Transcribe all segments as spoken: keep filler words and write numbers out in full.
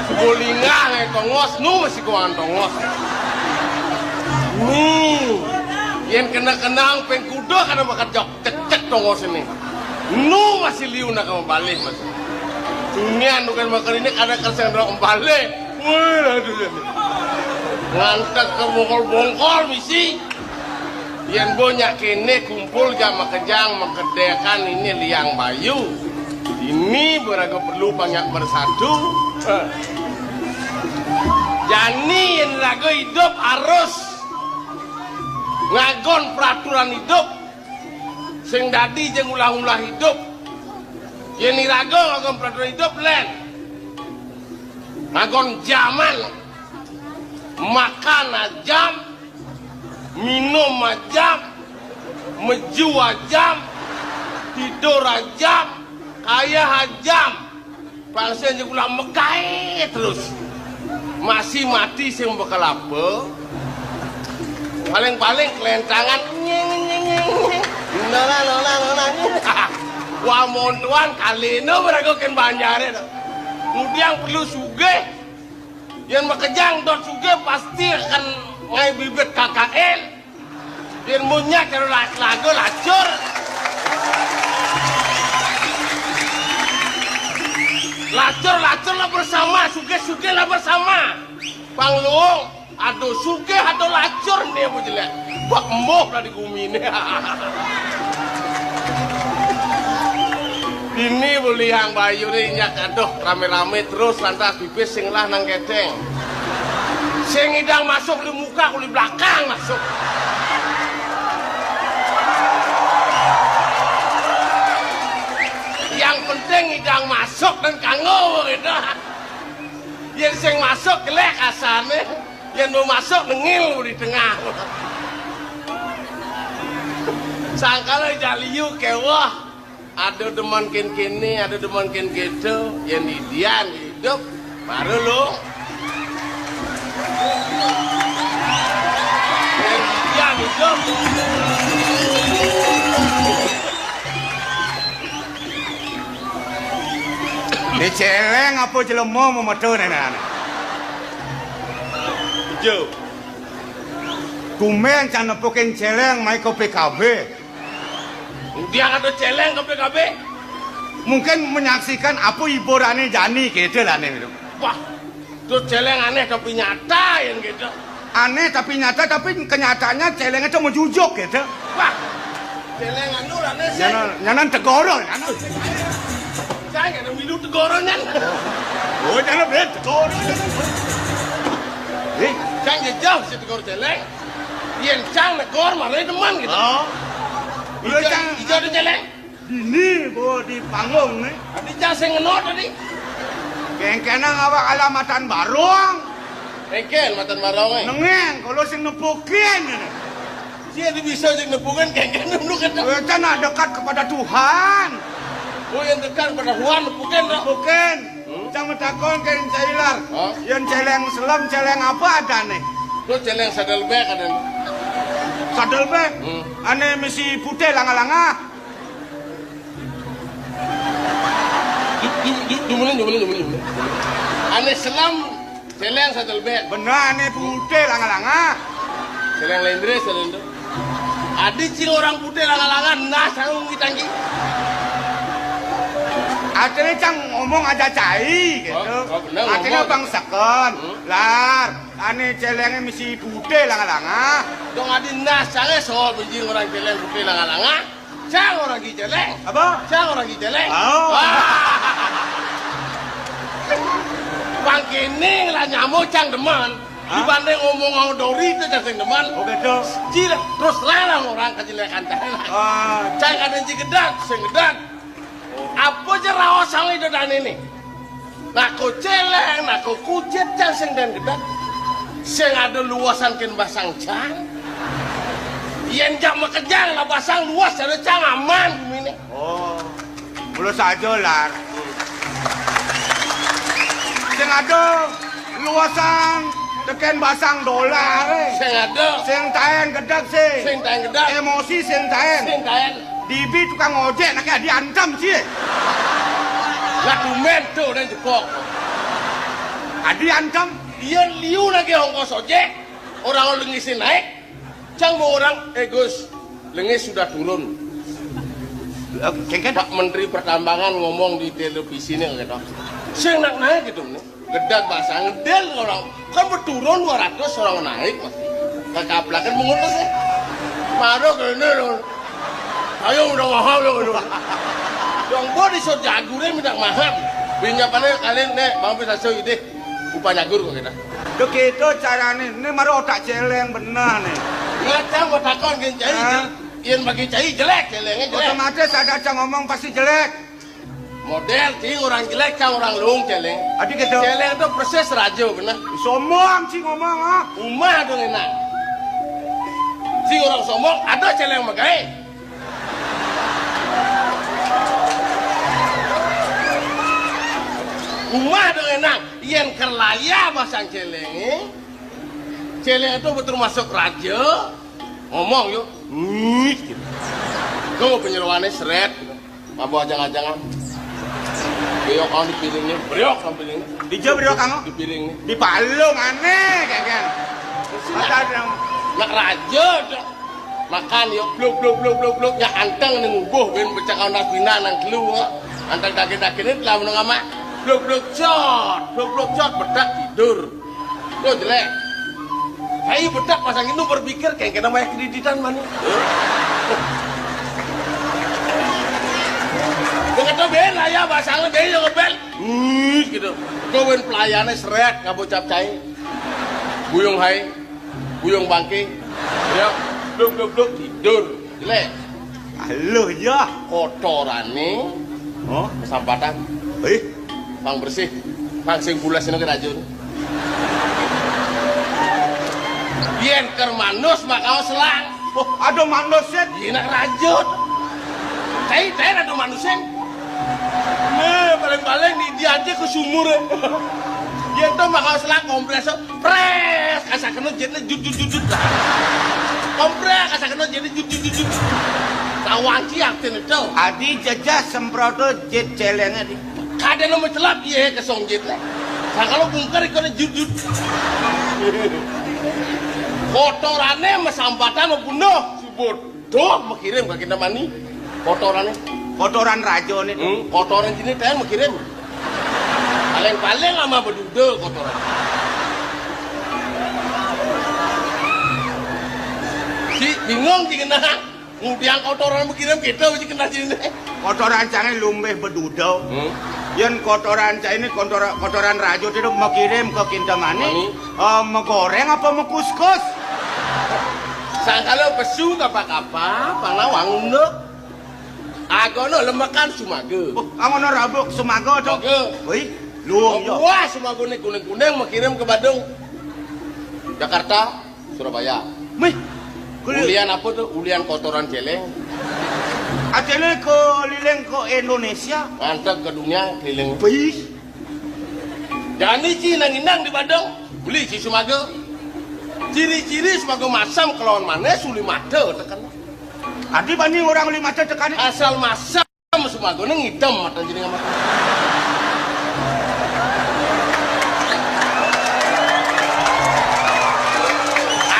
Suba lingah ngaé tongos, nu masih kuangan tongos. Nih, yén kena-kenang pengkuda kada bakal jok cecek tongos ini. Nu masih liu nak mabalih, Mas. Dunia nu kan makan ini kada kersa ndak mabalih. Wih, aduh ya. Ngantek ke bongkol-bongkol misi. Yén bo nyak kéné kumpul ja makejang makedekan ini liang bayu. Ini baraga perlu banyak bersatu. Jani yén raga idup harus ngagon peraturan idup. Sing dadi jeng ulah-ulah idup. Yén iraga ngagon peraturan idup, lén. Ngagon jaman. Makan jam, minum jam, meju jam, tidur jam, kaya jam. Pang sing ulah megaé terus. Masih mati sing bekelapa. Paling-paling kelentangan nying, nying, nying, nying. Nona, nona, nona, nying. Wah, montuan kalina baraga kén banjaré to. Ngudiang perlu sugih. Yén makejang dot sugih pasti akan ngaé bibit K K L. Yén munyak karo la-, lagu lacur. Lacur, lacurlah bersama, sugih, sugihlah bersama. Pang luung, aduh sugih, aduh lacur né apa jelék. Bak embuh lah di guminé. Ini beliang bayu né nyak, aduh, ramé-ramé terus lantas pipis sing lah nang kéténg. Sing ngidang masuk di muka, kuli belakang masuk. Yang penting ngidang masuk dan kanggo gitu. Yén sing masuk jelék asané, yén mau masuk nengil di tengah. Sangkala jaliu kéweh. Ada demen kén kéné, ada demen kén kéto, yén didian idup, baru lu. Yén didian idup. Né céléng apa jelema memeto néné? Ijo. Tumbén cang nepukin céléng mai ka P K B. Dia kata céléng ka P K B. Mungkin menyaksikan apa hiburané jani kéto lah né. Wah, tuh céléng anéh tapi nyata yén kéto. Anéh tapi nyata, tapi kenyataannya céléng itu menjujuk kéto. Wah, céléng anu lah né sih. Nyanan, nyanan tegoro, nyanan. Saya nggak ada milu tegoro nyan. Oh, nyanan ben tegoro. Eh, saya nggak jauh si tegoro céléng. Yén cang negor malah demen gitu. Oh. Ijo, ijo ada céléng. Dini bo di panggung né. Adi cang sing ngeno tadi. Kéngkénang awak ala matan barong. Kéngkén matan barong é. Nengéng kalau sing nepukin né. Sia di bisa sing nepukin kéngkén nunduk itu. Wétan nak dekat kepada Tuhan. Oh, yang dekat kepada Tuhan nepukin to. Nepukin. Hmm? Cang matakon kén Cailar. Hah? Yén céléng selem, céléng apa adané? Tuh céléng sadelbék adané. Sadelbék? Hmm. Ané misi putih langa-langa. Jumulin, jumulin, jumulin, jumulin. Ané selem, céléng sadelbék. Bener, ané putih langa-langa. Céléng lendré, céléng to. Adi cing orang putih langa-langa, nah, sarung kita ki. Artinya cang ngomong aja cai, gitu. Oh, oh, bener, artinya ngomong. Bang Sekon, hmm? Lar, ané céléngé misi putih langa-langa. Dong adi nah, cangé soal biji orang céléng putih langa-langa. Cang orang ki céléng. Apa? Cang orang ki céléng. Oh. Wah. Pang kéné lah nyamuk cang demen. Hah? Dibanding ngomong sama Dori itu cang sing demen. Oke, Dok. Cil, terus larang orang kejelekan cang. Ah. Cang ada ji gedang, sing gedang. Apa aja raos sama itu dan ini. Nako céléng, nako kucit, cang sing den gedang. Sing ada luasan kén basang cang. Yén jak makejang lah basang luas ada cang aman guminé. Oh. Mula saja, Lar. Sing ada luasan tekén basang dolar, eh. Sing ada. Sing taén gedeg sih. Sing taén gedeg. Emosi sing taén. Sing taén. Dibi tukang ojek nak diantem sih. Lah tumbén tuh dan jebok. Adi antem. Yén liu nagih ongkos ojek, orang lengis naik. Cang mau orang, "Eh Gus, lengis sudah turun." Kéngkén. Pak Menteri Pertambangan ngomong di televisi nih gitu. Sing nak naik gitu nih. Gedeg bahasa ngedel orang. Kan berturun dua ratus orang naik masih. Kakaplakan mengutus ya. Maro kéné loh. Ayo udah mahal loh gitu. Dong bo di sot jagure minta mahal. Binnya pané kalian nih, bang bisa so ide. Upah nyagur kok kita. Duh gitu carané. Ini maro otak céléng bener nih. Ngacang otak kon gén cai. Hah? Yén bagi cai jelek, céléngé jelek. Otomatis ada cang ngomong pasti jelek. Modél cing orang jelek, cang orang luung céléng. Adi gitu. Céléng itu persis raja bener. Sombong cing ngomong ah. Umah dong enak. Cing orang sombong, ada céléng magaé. Umah dong enak. Yén kerlaya basang céléngé. Céléng itu betul masuk raja. Ngomong yuk. Ngit gitu. Tuh penyeroannya seret gitu. Mabok ajang-ajangan. Beyok kamu di piringnya, beyok kamu piringnya. Di jam beyok kamu? Di piringnya. Di palung ané, kéngkén. Mata ada. Nak raja dah. Makan yuk, bluk bluk bluk bluk bluk. Ya anteng nih ngubuh, bén becak anak bina nang telu. Anteng daging-dagingnya telah menengah mak. Bluk bluk cot, bluk bluk cot, bedak tidur. Yo jelek. Ayo bedak pasang itu berpikir kayak kena bayar kreditan mana? Dengan tuh bel lah ya, basangnya bel yang ngebel. Hmm, gitu. Kau ben pelayannya seret, nggak bocap cai. Buyung hai, buyung bangke. Ya, bluk bluk bluk tidur. Jelek. Aluh ya. Kotorané. Oh, kesampatan. Eh, pang bersih. Pang sing bulas ini ke rajun. Yén ker manus maka selang. Oh, ada manus sét. Yén nak rajut. Cai ten ada manusén. Nah, paling-paling di dia aja ke sumur. Yén to maka selang komprés. Prés, asa kena jitné jut jut jut jut. Komprés, asa kena jitné jut jut jut jut. Lawan siap ten itu. Adi jejah semprot jit céléngé di. Kadang nama celap iya kesong jitné. Nah kalau bungkar ikutnya jut jut. Kotorané mesampatan mau bunuh. Subur. Tuh, mengirim ke kita mani. Kotorané. Kotoran raja nih. Hmm, kotoran sini ten mengirim. Paling-paling lama berduda kotoran. Si bingung sih kena. Ngudiang kotoran mengirim kita mesti kena sini. Kotoran cangé lumbih beduda. Hmm. Yén kotoran cangé ini kotoran, kotoran raja itu mengirim ke Kintamani. Mani. Eh, megoréng apa mekuskus? Sangkala pesu kapa-kapa, panawang unduk. Agono lemekan sumaga. Oh, amono rabuk sumaga to. Sumaga. Wih, luung yo. Wah, sumaga ni kuning-kuning mengirim ke Badung. Jakarta, Surabaya. Mih. Kuli- Ulian apa tuh? Ulian kotoran céléng. Acéné keliling ke Indonesia. Ngantek ke dunia keliling. Wih. Jani ci nang inang di Badung. Beli ci sumaga. Ciri-ciri sumaga masam kelawan manis uli mata tekan. Adi bani orang uli mata tekan. Asal masam sumaga ning item mata jeneng amat.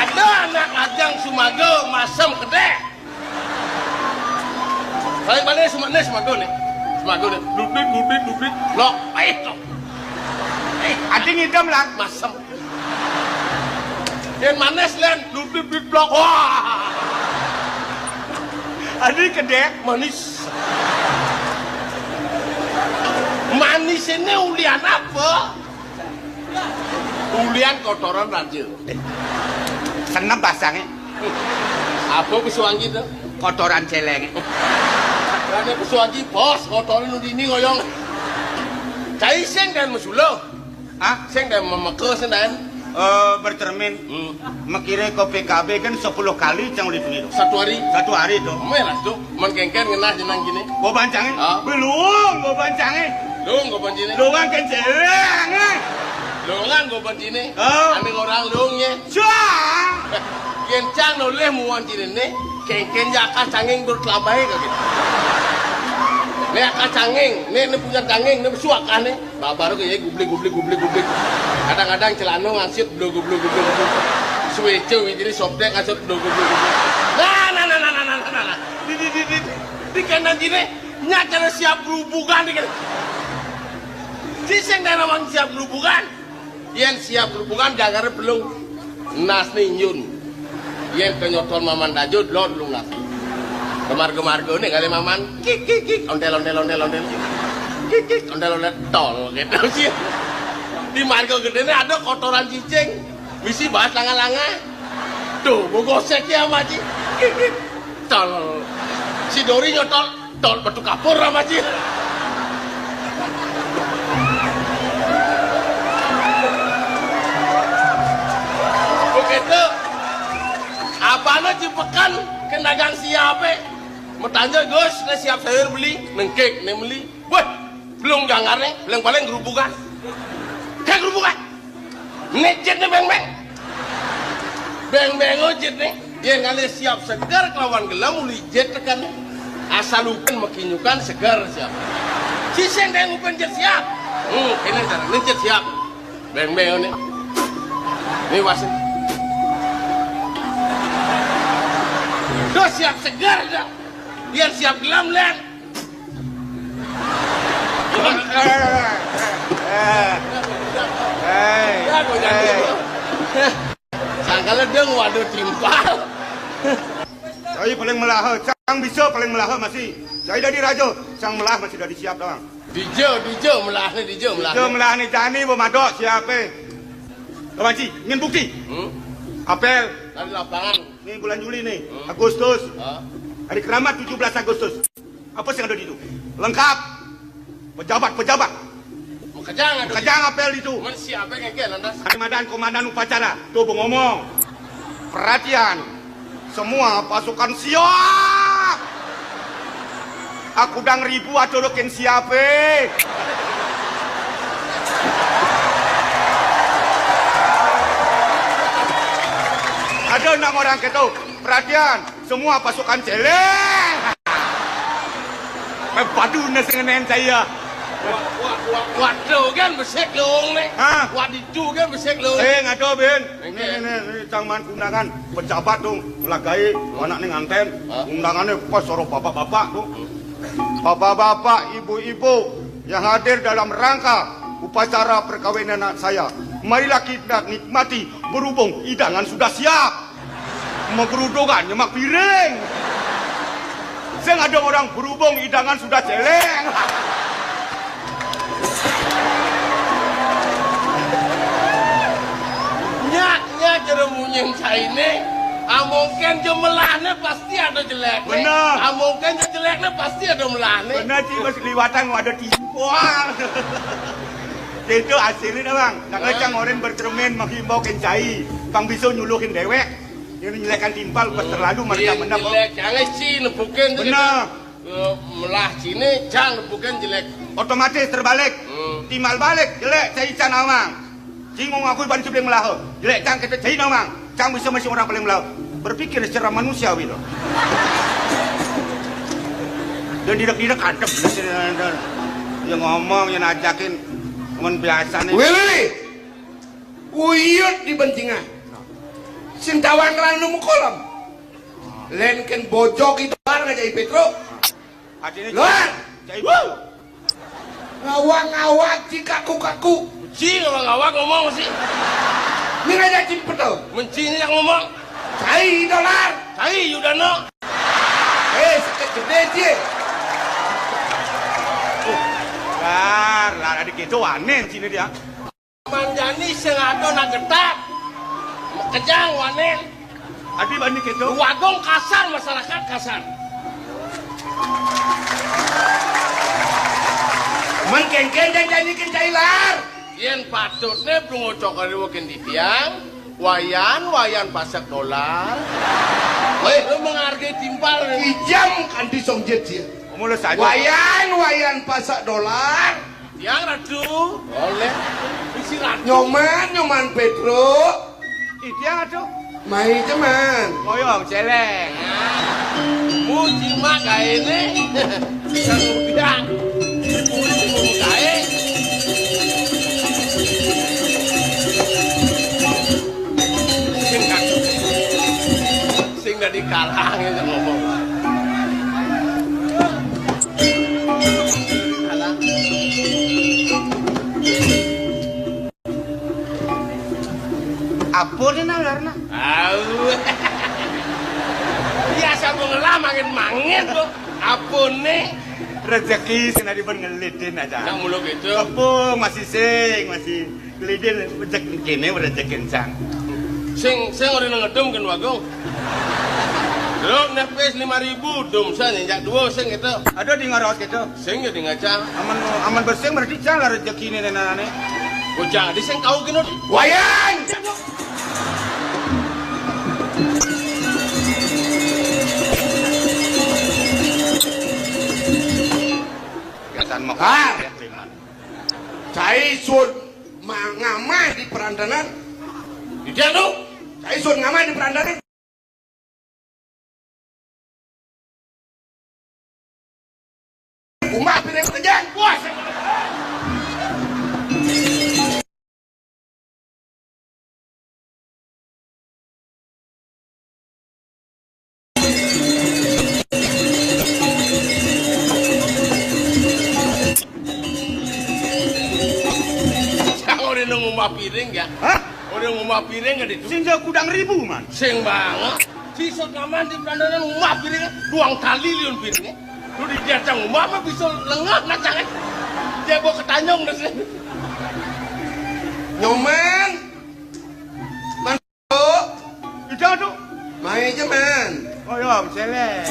Ada anak lajang sumaga masam kedék. Paling-paling sumaga nih, sumaga nih. Sumaga nih. Dudit, dudit, dudit. Lok, pahit lok. Eh, adi ngidem lan masem. Yén manis lan, dudit, dudit, blok. Wah. Adi kedék manis. Manis ini ulian apa? Ulian kotoran raja. Senep basangé. Apa pesuanggi to? Kotoran céléngé. Lah nek pesuanggi bos, kotoran nu dini ngoyong. Cai sing dan mesuluh. Hah? Sing dan memeke sing dan. Eh, bercermin. Hmm. Mekiré ke P K B kan sepuluh kali cang udah duit. Satu hari? Satu hari to. Melas to. Men kéngkén ngenah jenang kini. Goban cangé? Hah? Belum, goban cangé. Luung goban cini. Luungan kan céléngé. Luungan goban cini. Oh. Ané orang luung yé. Cang. Yén cang nolih muan cini né, kéngkén ja akah canging dur telambai ka gitu. Né akah canging, né, né punya canging, né besu akah né. Babar ke yé gublik, gublik, gublik, gublik. Kadang-kadang celana ngansut blogo-blogo-blogo. Suéca wijine sobtek ngansut blogo-blogo. Nah, nah, nah, nah, nah, nah, nah, nah. Di, di, di, di, di, di kandang jine, nyat cara siap gerubugan di kandang. Sing dadi nawang siap gerubugan. Yén siap gerubugan, jangare pelung. Nasne nyun. Yén kenyoton maman dajo, delod pelung nas. Ke marga-margane kali maman. Kik, kik, kik. Ontel, ontel, ontel, ontel. Kik, kik. Ontel, ontel. Tol gitu sih. Di marga gedene ada kotoran cicing. Misi bahas langa-langa. Tuh, gua gosek ya sama Ci. Kik, kik. Tol. Si Dori nyotol. Tol betu kapur sama Ci. Begitu. Apane cipekan ke dagang siape? Metanja, "Gus, ne siap sayur beli, nengkik ne beli." Wah, belum jangkarne, paling-paling gerubukan. Kayak gerubukan. Nek jit ne beng-beng. Beng-beng o jit ne. Yén ngalih siap seger kelawan gelem uli jit tekan. Asal upen makinyukan seger siap. Sising deng upen jit siap. Hmm, kene cara ne jit siap. Beng-beng o ne. Ni wasin. Duh siap seger dah. Yén siap gelem, Len. Sangkal ledeng, waduh, timpal. Cai paling melaha, cang bisa paling melaha masih. Cai dadi raja, cang melah masih dadi siap doang. Dija, dija melahne, dija melahne. Dija melahne jani bo madok siape? Kawan Ci, ingin bukti? Hmm? Apel. Dari lapangan. Nih bulan Juli nih, hmm. Agustus. Ha? Hari keramat tujuh belas Agustus. Apa sing ada di itu? Lengkap. Pejabat-pejabat. Makejang ada. Makejang apel di itu. Men siape ngeke lantas? Komandan, komandan upacara. Tuh, Bu, ngomong. Perhatian. Semua pasukan siap. Aku dang ribu aturukin siape. Ada enam orang keto. Perhatian. Semua pasukan celeng. Meh padu ne sing ngenen saya. Wa-, wa-, wa-, waduh kan besik lung ne. Hah? Waditu kan besik lung. Eh, ngado, Ben. Oke. Ini, ini, ini, cang man undangan pejabat dong, lagi anak ning nganten. Hah? Undangannya pas soro bapak-bapak tuh. Bapak-bapak, ibu-ibu yang hadir dalam rangka upacara perkawinan anak saya, marilah kita nikmati berhubung hidangan sudah siap. Magerudukan nyemak piring. Sing ada orang berhubung hidangan sudah celeng. Nyak, nyak, jero munying caine. Amongken jo melahne pasti ada jelekne. Bener. Amongken jo jelekne pasti ada melahne. Bener, Ci, Mas, liwatan ada di. Wah. Itu hasilnya, Bang. Nah, cang oren bercermin menghimbau kencai. Bang bisa nyuluhin dewek. Yang nyelekan timpal pas terlalu mereka. Iya, menang, Bang. Jelek, jangan Ci nepukin tuh. Bener. Gitu. Eh, melah Cine, cang nepukin jelek. Otomatis terbalik. Hmm. Timbal balik, jelek, cai can awang. Cing mau ngakui ban paling melaha. Jelek, cang kete cai awang. Cang bisa masih orang paling melaha. Berpikir secara manusiawi loh. Dan tidak-tidak adem. Yang ngomong, yang ajakin. Cuman biasa nih. Willy! Uyut di bencingan. Sing tawang kelana nemu kolam. Len ken bojog itu bar ngajak Petro. Artinya luar. Cai. Wuh. Ngawak-ngawak ci kaku-kaku. Ci ngawak-ngawak ngomong sih. Ini ngajak ci Petro. Menci ini yang ngomong. Cai dolar. Cai Yudano. Eh, sakit gede ci. Lar, lar, adik itu aneh sini dia. Manjani sing ada nak getah. Kejang wanen. Adi bani kedo. Wagung kasar, masyarakat kasar. Men kengken janjani kencai lar. Yen patutne bungo cokor wagen titiang, wayan, wayan pasak dolar. Weh, lu menghargai timpal. Kijam kanti songjet ya. Mulus aja. Wayan, wayan pasak dolar. Tiang Ratu. Oleh. Bisi Ratu. Nyoman, Nyoman Petro. Ih, tiang Ratu. Mai ceman. Moyong celeng. Muji mak gaene. Sang udah. Dipuji mukae. Kalah ya ngomong. Kalah. Apa nih nalarna? Au. Biasa gua ngelah mangin-mangin gua. Apa nih? Rezeki sing dadi ben ngelidin aja. Nang mulu gitu. Tepung masih sing, masih ngelidin rezeki kene rezeki encang. Sing sing ora ngedum kan Wagung. Lu nepis lima ribu dum sing nyenjak dua sing gitu. Aduh di ngaros gitu. Sing ya di ngaca. Aman aman bersing berarti cang lah rezeki ini nenane. Bocah di sing kau kino. Wayan. Kesan mekar. Cai sun ma- ngamah di perandanan. Di dia tu. Cai sun ngamah di perandanan. Umah piring kejang. Wah. Orang nang ngumah piring ya? Hah? Orang ngumah piring kan itu? Sing jauh kudang ribu man. Sing banget. Si Sot ngaman di perandanan ngumah piring, duang tali liun piring. Lu di dia cang ngumah mah bisa lengah nacangnya. Dia bawa ke Tanjung dah sini. Nyoman. Itu tuh. Main aja man. Oh ya, selek.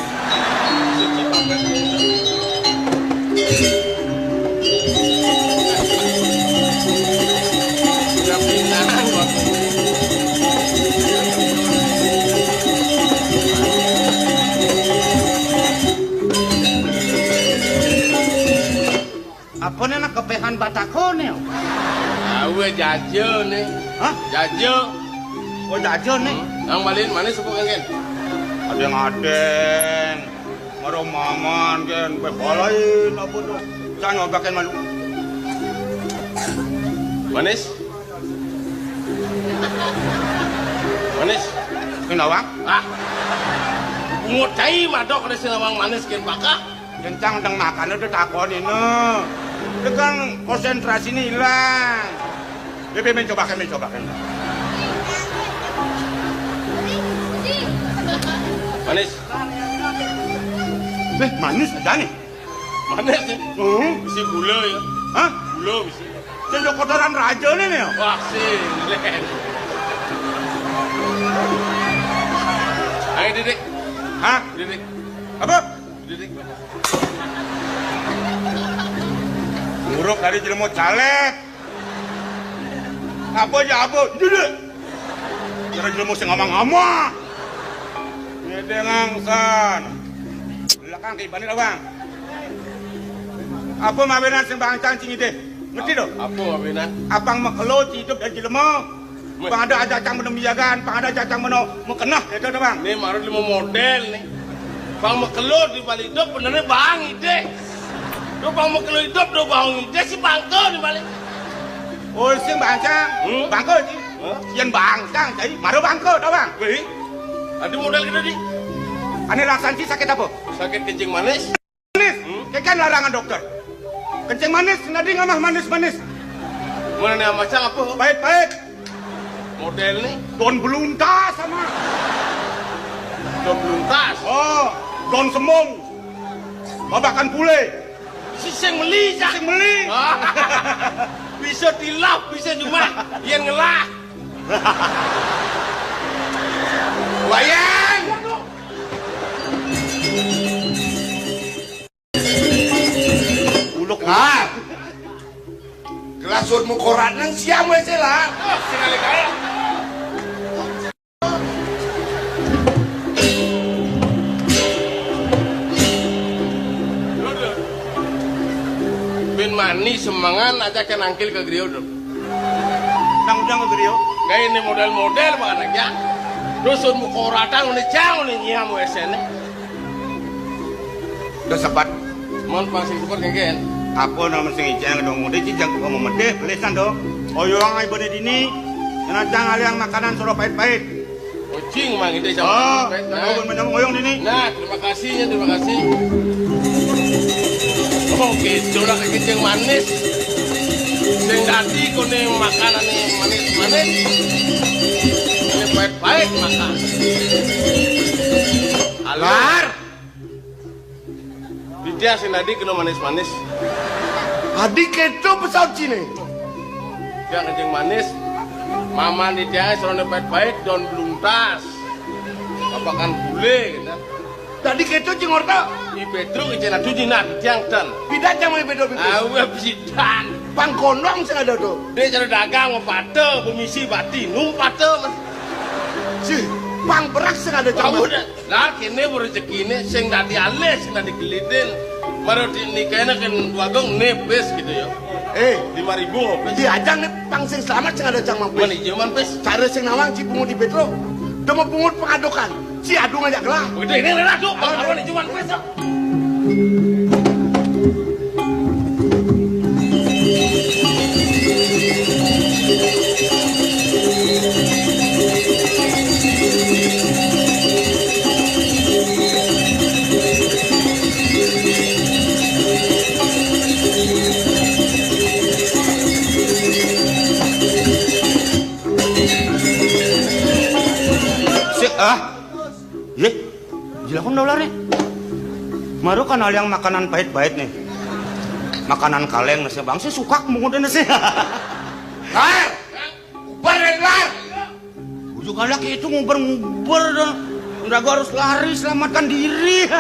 Apa nih anak kepehan batakone? Awe jajo nih. Hah? Jajo. Oh jajo nih. Nang malin mana sepuk kan? Ada yang adeng. Maro maman kan, gue balain apa tuh? Saya nyobakin malu. Manis? Manis? Kenapa? Ah. Bungut cai madok ada sinawang manis kan pakak. Kencang deng makan udah takon ini. Itu kan konsentrasi ini hilang. Bebe mencobakan, mencobakan. Manis. Eh, manis ada nih. Manis nih. Hmm? Bisi gula ya. Hah? Gula bisi. Sendok kotoran raja nih nih. Wah, sih. Ayo, Didik. Hah? Didik. Apa? Didik. Nguruk dari jelema caleg. Apa aja apa? Duduk. Kira jelema sing ngomong-ngomong. Ngedeng angsan. Belakang ke ibane, Bang. Apa mabenan sing bangcang cing ide? Ngerti do? Apa mabenan? Apang makelo hidup dari jelema. Pang ada aja cang meno miagan, pang ada aja cang meno mukena, itu do, Bang. Ini marah lima model nih. Pang makelo di balik hidup benernya bang ide. Do pang makelo hidup do bang ide si bangke di balik. Oh, sing bangcang. Hmm? Bangke, Ci. Hah? Yen bangcang, Ci. Maro bangke, tau, Bang? Wih, ada model gitu, Di. Ane rasan, Ci, sakit apa? Sakit kencing manis. Manis? Hmm? Kekan larangan dokter. Kencing manis, nadi ngamah manis-manis. Mana nih, macam apa? Pahit-pahit. Model nih. Daun beluntas sama. Daun beluntas. Oh, daun sembung. Babakan pule. Si sing meli, Cak. Sing meli. Bisa tilap, bisa cuma yang ngelah. Wayan. Uluk. Ah. Gelasut mukorat nang siam wé sila. Sekali kaya. Bin mani semengan aja ke nangkil ke griyo, Dok. Nang ujang ke griyo. Kayak ini model-model banget ya. Dusun mukoratan ini jang ini nyiam wé sene. Udah sepat. Mon pang sing sepet kengken. Apa nama sing ijang dong? Udah cijang kok mau medeh, belisan dong. Oyong ai bone dini. Kena cang aliang makanan soro pait-pait. Kucing mang itu sama. Ah, nah, nah, ngoyong ini. Nah, terima kasih ya, terima kasih. Oh, gitu lah, kencing manis. Sing dadi kone makanan manis-manis. Ini baik-baik makan. Alar. Ditia sing dadi kena manis-manis. Adi keto pesawat Cina. Dia kencing manis. Mama ditia serone baik-baik don belum tas. Apakan bule gitu. Tadi keto cing orta. I Pedro ke cina tuji nak tiang tan. Pidan cang mai bedo bibis. Awe pidan. Pang kondong sing ada tuh. Dia cara dagang mau pate, bemisi bati, nung pate. Si, pang berak sing ada cang. Lah kene rezekine sing dadi alih, sing dadi gelidin. Maro di nikahnya kan dua gong nepes gitu ya. Eh, lima ribu ngopes. Di ajang nih pang sing selamat sing ada cang mang pes. Mana ijo man pes? Cara sing nawang ci pungut di Petro. Demo pungut pengadokan. Ci adu ngajak gelah. Udah ini rela tuh, bang awan ijo man pes. Sik ah. Ye, jilakon dolar nih. Maru kan aliang makanan pahit-pahit nih. Makanan kaleng nasi bang sih sukak mungkin nasi. Lar, ubar dari lar. Ujuk anak itu nguber-nguber dah. Udah gua harus lari selamatkan diri.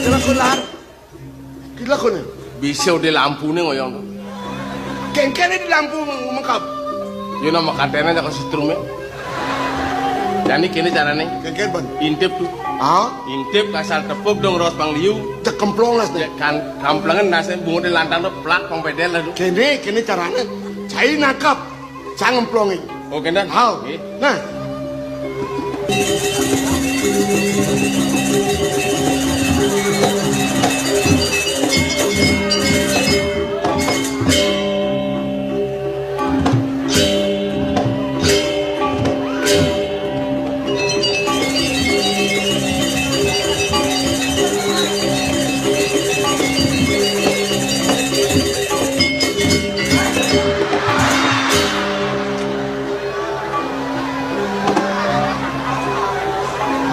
Jelas kelar. Gila kone. Bisa udah lampu nih ngoyong. Kengkene di lampu mengkap. Yo nama katanya aja ke setrum ya. Jadi kini caranya. Kengken ban. Intip tuh. Ah? Intip kasar tepuk dong ros pangliu. Cek kemplong lah. Cek kan kamplengan nasi bungut di lantang tuh plak pang pedel lah tuh. Kene, kene caranya. Cai nangkap. Cang emplongin. Oke, Dan. Hau. Oke. Nah.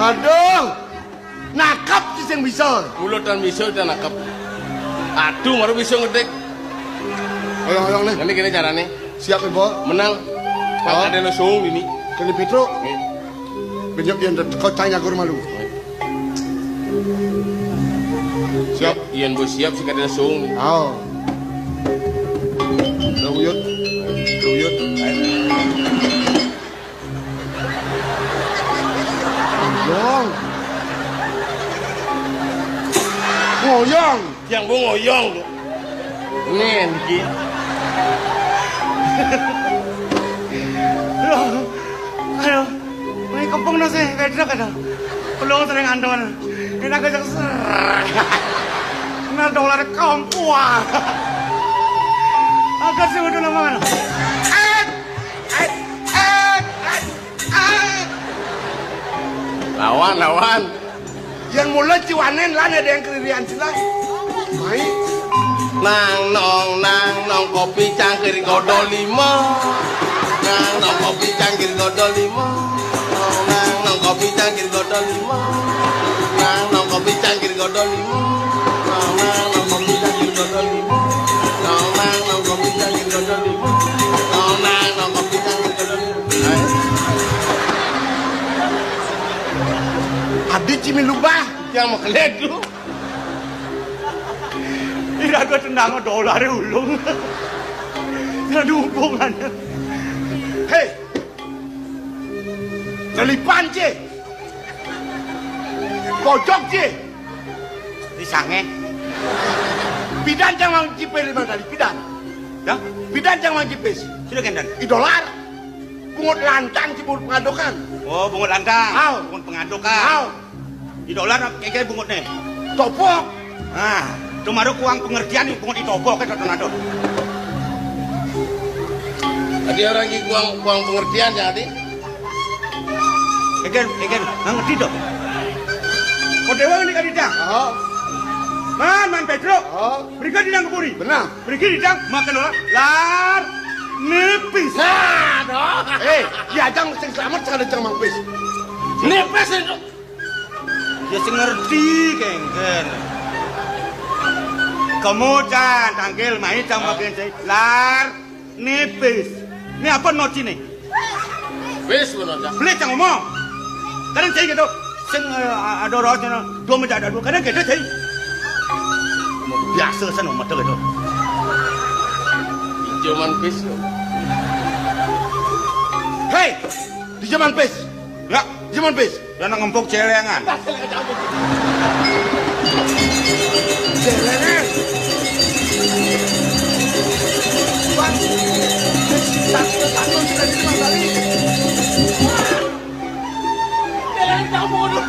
Aduh, nakap sih yang bisa. Mulut dan bisa udah nakap. Aduh, baru bisa ngedek. Ayo, ayo nih. Ini gini caranya. Siap, Ibu. Menang. Pak ada lo song ini. Kali Petro. Nih. Benyok yang kau tanya guru malu. Siap. Ian bos siap sih kada song. Oh. Dawiyut. Dawiyut. Ngoyong. Ngoyong. Yang mau ngoyong tuh. Nih, Niki. Aduh, aduh, ini kempung nasi, bedrek ada. Belum sering anton. Ini aku cek ser. Nah, dolar kampung. Agak sih udah lama. Eh, eh, eh, eh. Lawan, lawan. Yang mulai ciwanen lah ada yang keririan sila. Mai. Nang nong nang nong kopi cangkir godol lima. Nang nong kopi cangkir godol lima. Nong nang nong kopi cangkir godol lima. Nang nong kopi cangkir godol lima. Nong nang nong kopi cangkir godol lima. Nong nang nong kopi cangkir godol lima. Nong nang nong kopi cangkir godol lima. Adi cimi lubah. Yang mau keledu. Ira gua tendang dolar ulung. Ira dukung ada. Hei. Telipan cie. Pojok cie. Di sange. Pidan jangan jipe lima kali pidan. Ya? Pidan jangan jipe. Sudah kendan. I dolar. Bungut lantang ci bungut pengadokan. Oh, bungut lantang. Au. Bungut pengadokan. Au. Dolar kéké bungutné. Topok. Ah, cuma ada kuang pengertian nih bungut ditopok ké tonton. Tadi orang ki kuang, kuang pengertian jadi. Kéké, kéké, nggak ngerti dong. Kau dewa ini kan didang. Oh. Man, man Pedro. Oh. Berikan didang ke buri. Benar. Berikan didang makan orang. Lar nipis. Nah, dong. Eh, ya jang sing selamat sekali jang mangpis. Nipis itu. Ya sing ngerti kéngkén. Kamu can tangkil mai cang makin cai. Lar nipis. Ini apa nociné? Wis ngono, Cak. Beli cang ngomong. Kadang cai gitu. Sing eh, ada roh sana. Dua meja ada dua. Kadang gitu cai. Biasa sana mata gitu. Di zaman pis. Hei, di zaman pis. Ya, di zaman pis. Dan ngempuk celengan. Celengan. Bang, satu, satu, sudah di rumah kali. Celengan kamu dulu.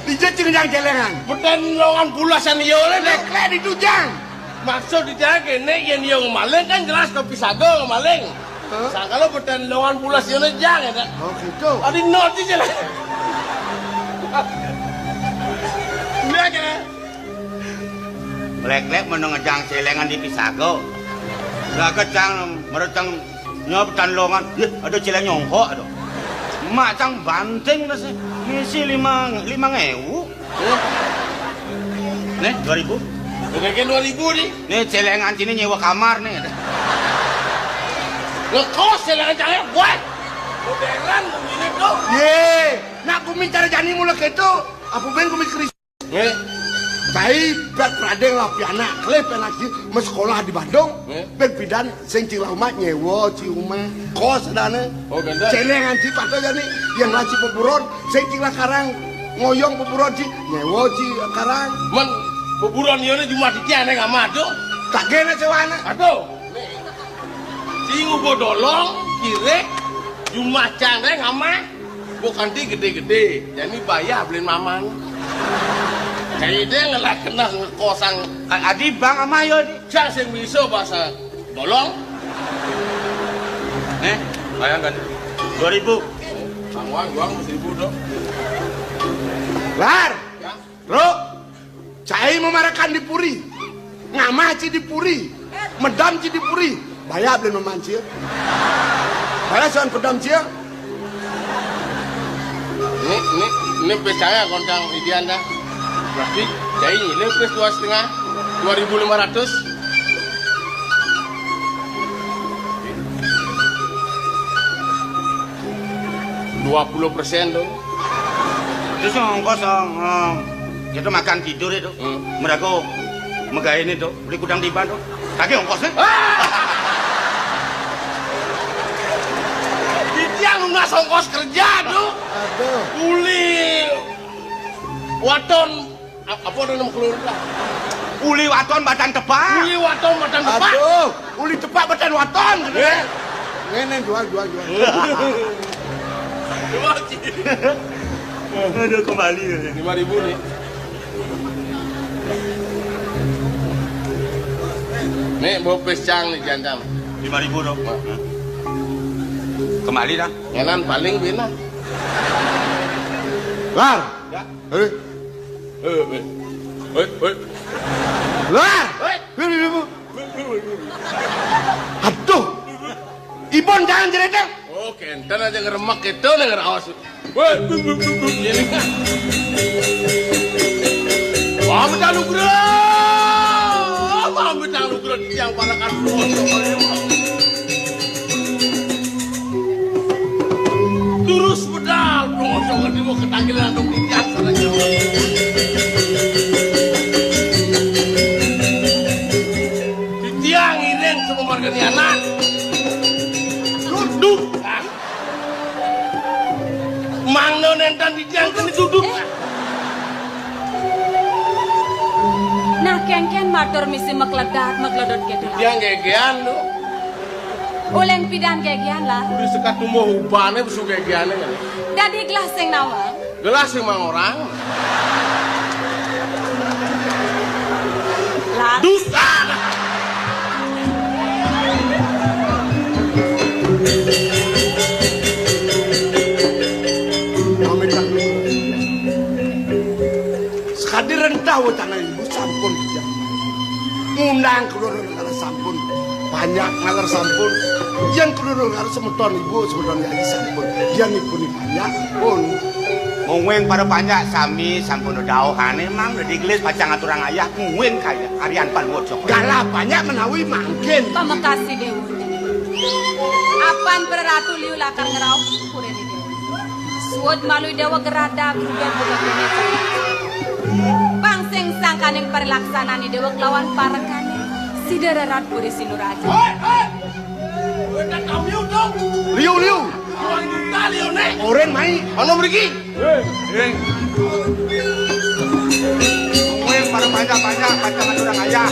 Dijé cing jang celengan. Beten longan bulasan iya olé, Dek. Lek, lek ditujang. Maksud di jang kéné, yén iya ngemaling kan jelas kopi sago ngemaling. Hah? Sangkala beten longan bulas iya jang ya, Dek. Oh, gitu. Adi not di jalan. Iya aja. Lek-lek mau ngejang celengan di pisago. Lah kecang, merecang nyop tan longan. Yeh, ada celeng nyongkok ada. Emak cang banting nasi. Ngisi lima, lima ngewu. Nih, dua ribu. Udah kayak dua ribu nih. Nih, celengan sini nyewa kamar nih. Ngekos celengan cang gue. Modern begini tuh. Yé, nak gumi cara jani mula kéto. Apa ben gumi keris? Nggih. Cai bet pradéng lah pianak, kelih pén lagi mesekolah di Bandung. Nggih. Ben pidan sing cing lah umah nyewa ci umah. Kos adané. Oh, ganda. Celengan ci patut jani yang lah ci peburon, sing cing lah karang ngoyong peburon ci nyewa ci karang. Men peburon iya né cuma di tiang nang amah tuh. Tak gene sewana. Aduh. Sing uga dolong, kirek, jumah cang rek amah. Bukan di gedé-gedé, jadi bayar beliin mamang. Jadi dia ngelah kena ngekosang. A- Adi bang amah yo di. Cak sing bisa bahasa dolong. Nih, bayangkan. Dua ribu. Bang Wan, gua seribu dong. Lar. Ya. Bro. Cai memarakan di puri. Ngamah ci di puri. Medam ci di puri. Bayar beliin mamang ci. Bayar soal pedam ci. Ini, ini, ini percaya kontang idian dah. Berarti cai ini plus dua setengah, dua ribu lima ratus. Dua puluh persen tuh. Terus yang ongkos yang eh, kita makan tidur itu, hmm. Mereka megain itu, beli kudang tiban tuh. Kagak ongkosnya? Dia lunas ongkos kerja tuh. Aduh. Uli waton ap- apa ada nama keluarga? Uli waton badan tebak. Uli waton badan tebak. Aduh, uli tebak badan waton. Eh. Ngene jual jual jual. Aduh, kembali ya. Lima ribu nih. Nih, bawa pesang nih jantan. Lima ribu dong. Kembali dah. Ngenan paling bina. Lar. Ya. Eh. Eh, eh. Eh, eh. Lar. Eh. Aduh. Ibon jangan jeredeng. Oh, kenten aja ngeremek gitu nih ngeraos. Woi, ini kan. Wah, minta nugrah. Wah, minta nugrah di tiang parakan. Terus pedal, bro, jangan dibawa ketangkilan dong di tiang sana jauh. Di tiang ini sama marganya anak. Duduk. Mangno nénten dijangkeni duduk. Nah, kéngkén matur misi makledat, makledot kéto. Dia ngegéan lu. Uling pidan gegian, Lar. Di sekat tumbuh ubane besu gegiane kan. Dadi gelah sing nawang. Gelah sing mangorang. Lar. Dusta. Sekadi rentah wetana ibu sampun. Ngundang keluarga negara sampun. Banyak ngaler sampun. Yang keluarga negara semeton ibu, semeton yayi sampun. Yang ibu ni banyak pun. Mungwing para panjak sami sampun dauhane mang dadi gelis pacang aturang ayah mungwing kaya Aryan Palwot Joko. Galah banyak menawi mangkin. Pamakasi Dewa. Apan para ratu liu lakar ngrauh purine Dewa. Suud malu Dewa gerada grugan buka kene. Pang sing sangkaning parilaksananing Dewa kelawan parekane. Sida rerat puri Sinuraja. Hoi, hoi. Wénten kami untung. Liu, liu. Orang kita liu nek. Oren mai. Ana mriki. Hei, hei. Kowe para banyak-banyak pacangan orang ayah.